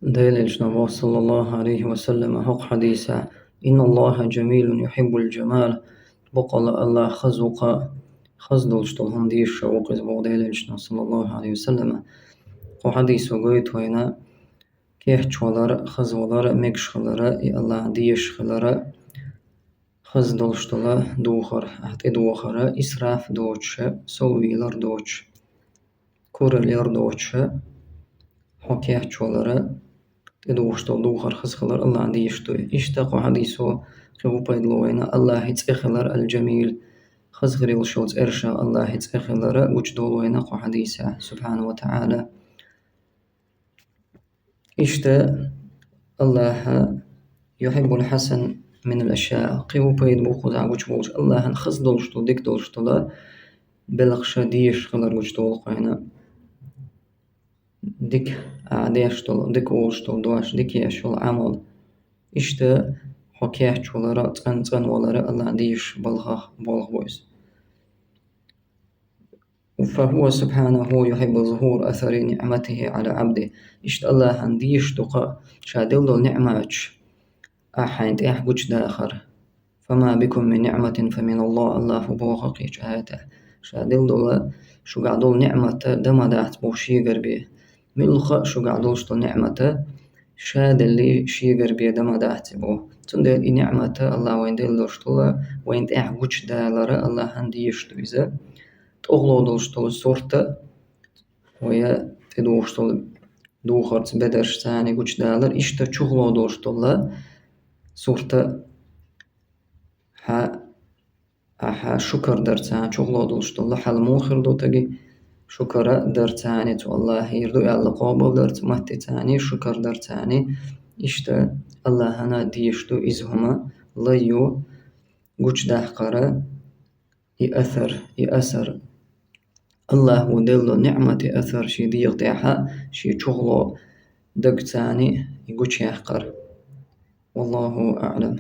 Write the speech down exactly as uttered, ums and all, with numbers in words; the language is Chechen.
Делилчна бо саллаллаху алейхи ва саллама хӀокху хьадиса: «Инна Аллаха джамилун юхиббул джамал». Боккъала Аллах хаза ву-кха, хаза долуш долу хӀума дезаш ву-кха иза боху Делилчна саллаллаху алейхи ва саллама. Кху хьадисо гойту вайна кехча валара, хаза валара, мегаш хилара, и Аллах дезаш хилара, хаза долуш долу духар, ахь тӀедухара, исраф доцуша, соввийлар доцуша, кураллар доцуша, хьо кехча валара, тӀедухуш долу духар хаза хилар Аллах дезаш ду. Иштта кху хьадисо кхин ву пайдало вайна Аллахи цӀе хилар аль-Джамил, хаза хир йолуш йолу цӀерша Аллахи цӀе хилара гучудолу вайна кху хьадиса, субхьана ва таӀала. Иштта Аллаха юхиббул хьасан минал ашъя, кхин ву пайда бу кхузахь гучуболуш, Аллахана хаза долуш долу, дика долуш долу белхаша дезаш хилар гучудолу кху вайна. Дика а деш долу, дика олуш долу дош, дика еш йолу Ӏамал. Иштта хьо кехча валара, цӀан-цӀан валара Аллах дезаш балхах болх бу иза. فهو سبحانه يحب ظهور أثر نعمته على عبده. Иштта Аллахана дезаш ду-кха ша делла долу ниӀматаш ахь хьайна тӀехь гучудахар. «Фама бикум мин ниӀматин фамин Аллах», Аллаха боху кхечу аятехь. Ша делла долу, шуьгахь долу ниӀмат дан ма дац боху шегара бен. Муьлхха а шуьгахь долуш долу ниӀмат ша делли шегара бен дан ма дац и боху. Цундела и ниӀмат Аллаха вайна делла долуш долу, вайна тӀехь гучудалара Аллахана дезаш ду иза. ТӀехула долуш долу сурт а, вай тӀедухуш долу духарца, бедаршца гучудалар, иштта чухула долуш долу сурт а, хьан ахьа шукар дарца чухула долуш долу хьал муха хир ду стаге, шукар дарца цу Аллахера ду аьлла къобалдарца, маттаца шукар дарца, иштта Аллахана дезаш ду иза хӀума, лай ю гучудаккхара, и асар, и асар. Аллаха ву делла ниӀмат и асар шен дегӀа тӀехь, шен чухула дагца и гучуяккхар. Валлаху аӀлам.